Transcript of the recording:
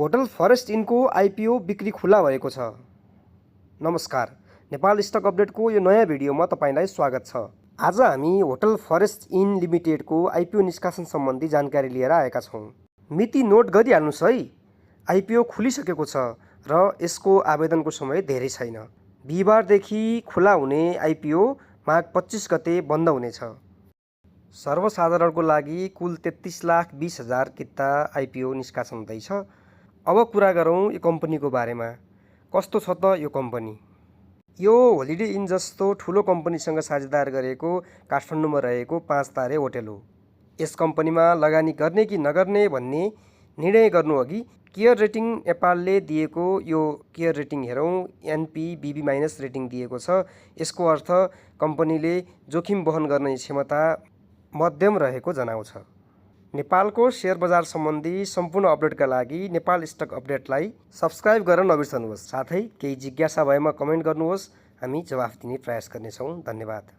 Hotel forest इनको IPO बिक्री खुला भएको छ। नमस्कार, नेपाल स्टक अपडेटको यो नयाँ भिडियोमा तपाईलाई स्वागत छ। आज हामी होटल फरेस्ट इन लिमिटेडको आइपिओ निष्कासन सम्बन्धी जानकारी लिएर आएका छौँ। मिति नोट गरिहाल्नुस् है, आइपिओ खुलिसकेको छ र यसको आवेदनको समय धेरै छैन। बिहिबारदेखि खुला हुने आइपिओ माघ 25 गते बन्द हुनेछ। सर्वसाधारणको लागि कुल 33,20,000 किता आइपिओ निष्कासन हुँदैछ। अब कुरा गरौँ यो कम्पनीको बारेमा। कस्तो छ त यो कम्पनी? यो होलिडे इन जस्तो ठुलो कम्पनीसँग साझेदार गरेको काठमाडौँमा रहेको 5 तारे होटल हो। यस कम्पनीमा लगानी गर्ने कि नगर्ने भन्ने निर्णय गर्नु अघि केयर रेटिङ नेपालले दिएको यो केयर रेटिङ हेरौँ। NPBB- रेटिङ दिएको छ। यसको अर्थ कम्पनीले जोखिम वहन गर्ने क्षमता मध्यम रहेको जनाउँछ। नेपालको शेयर बजार सम्बन्धी सम्पूर्ण अपडेटका लागि नेपाल स्टक अपडेटलाई सब्स्क्राइब गर्न नबिर्सनुहोस्। साथै केही जिज्ञासा भएमा कमेन्ट गर्नुहोस्, हामी जवाफ दिने प्रयास गर्नेछौँ। धन्यवाद।